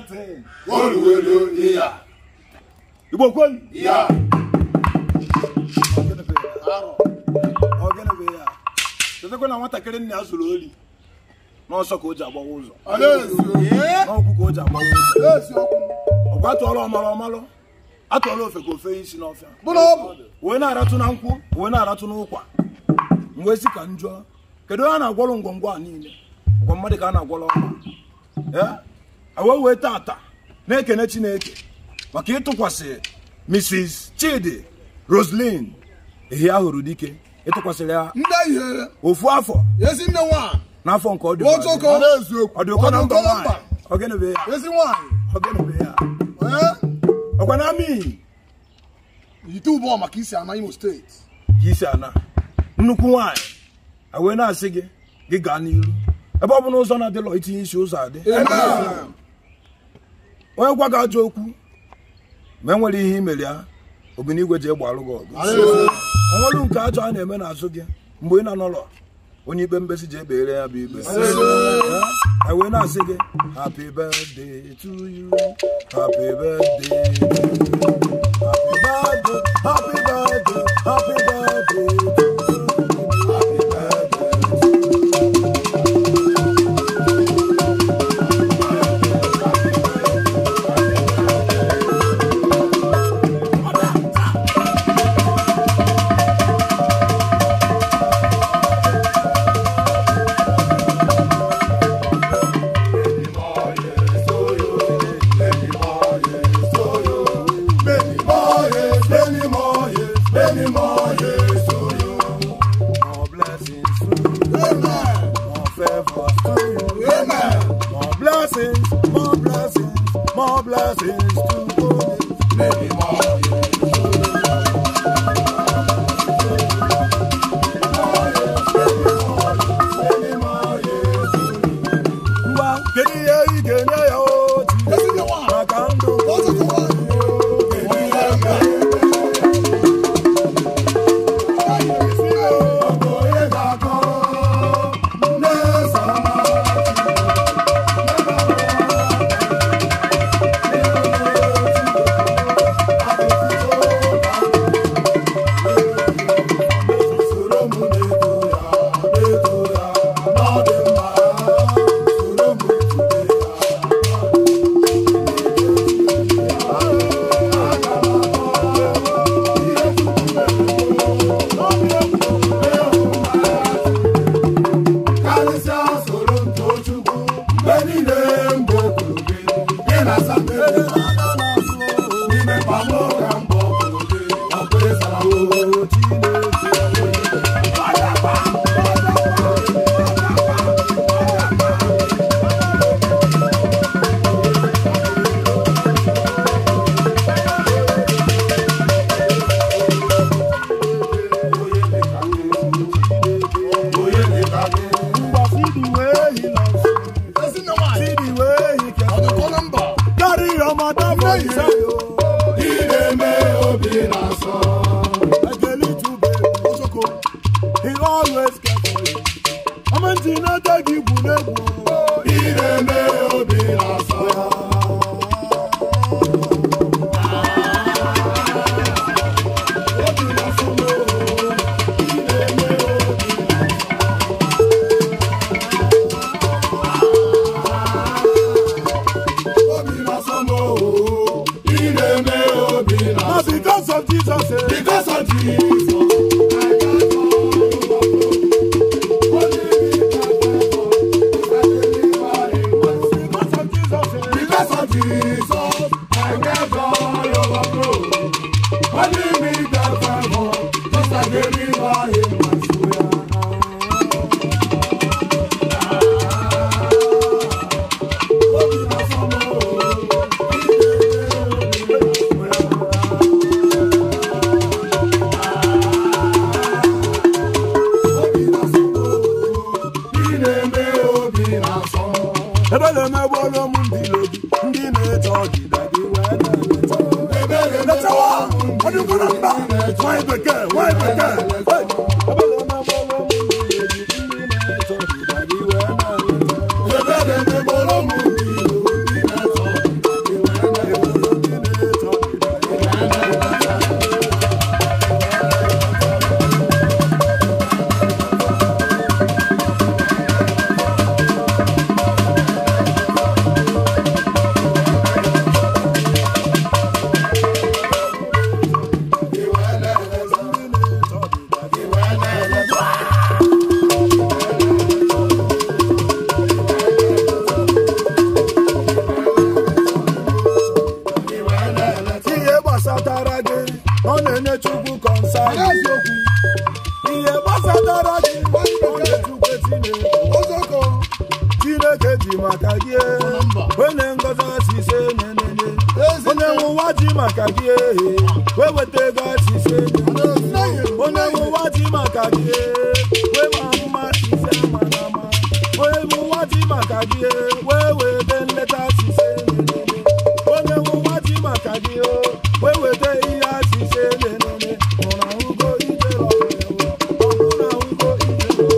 that thing. Igbo kwenu? Ya. Ọ gịnị bụ ya? Chetakwa na nwatakịrị nna ya zuru oli n'ọsọ ka o ji agbawa ụzọ. N'ọkwụ ka o ji agbawa ụzọ. Ọkwa atụọla ọmalụ ọmalụ, atụọla ofe ka ofe isi n'ọfịa. Wee na-aratụ na nkwụ, wee na-aratụ n'ụkwa. M wee sị ka m jụọ, kedu onye a na-agwọrọ ngwongwo a niile? Ọkwa mmadụ ka a na-agwọrọ ọma. Ee, wee tata na-ekene Chineke maka ịtụkwasị Mrs. Chidi Roslyn Ehiahụrụ Dike, ịtụkwasịrị ya ofu afọ n'afọ nke ọ dị ọ dị ụkọ na mba nwaanyị. Ọ gịnị bụ ya? Ọ gịnị bụ ya? Ọkwa na amị ite ụbọ maka isi ana Imo Steeti ka isi ana nnukwu nwaanyị a wee na-asị gị gị gaa n'iru ebe ọ bụ na ụzọ na-adịlọ itinye isi ụzọ adị. Onye gwa gị ajọ okwu ma e nwere ihe imere ya, obinigwe ji egbe alụ gị ọgụ. Onwelu nke ajọ a na-eme n'azụ gị mgbe ị na-anọlọ, onye ikpe mkpesị ji ekpere ya bụ ikpe. E wee na-asị gị happy birthday to you, happy birthday to you, happy birthday, happy birthday, happy birthday to you, happy birthday to you. Many more years, many more years, many more years to you. More blessings to you. Amen. More favors to you. Amen. More blessings, more blessings, more blessings to you. Many more years to you. Many more years to you. Ngwa, kedu ihe ị ga-enye ya otu maka ndụ? Kedu ihe ị ga-enye? Karịsịa soro m too Chukwu mgbe niile mgbe okwuru gị, gị na-asa mmiri n'ime mkpagbu ka mbọ kwuru gị, ọ bụ ịzara m. Onye dị ka gị? Ngwa, see the way he loves you. See the way he cares for you. Carry your matter for himself. Ị na-eme obi na-asọ. Like a little baby. He always cares for you. Ọmọ ntị na-ete gị igwu n'egwu. Ị na-eme obi na-asọ. Obi na-asọ m oo. Ị na-eme obi obi na-asọ m oo. Ị na-eme obi Na na-asọ. because of Jesus. Eh. Because of Jesus, I got all overflow. Only me can favor, I deliver in my soul. Because of Jesus. Eh. Because of Jesus, I get joy overflow. Only me can favor, just like a river in my soul. Obi na-asọ m oo. Ị na-eme obi na-asọ m oo. Ị na-eme obi na-asọ. Ebe na-emegbu m ndị ilo gị, ndị na-eche ọdịda gị wee na-eleta. Ebere Letawa! Ọ dịkwa na mba! Nwanyị bekee, nwanyị bekee! Hey! Ebe maka gị wee weta ego asịsị onye ụwa ji maka gị wee ma mma asịsị ama na ama onye ụwa ji maka gị wee weta nleta asịsị onye ụwa ji maka gị wee weta ihe asịsị nenene ụra ugo ijere ọbụna ugo ijere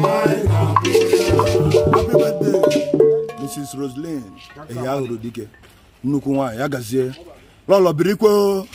Happy birthday, Mrs. Roslyn Ehiahụrụ Dike, nnukwu nwaanyị, ya gazie. Lọlọ birikwe o.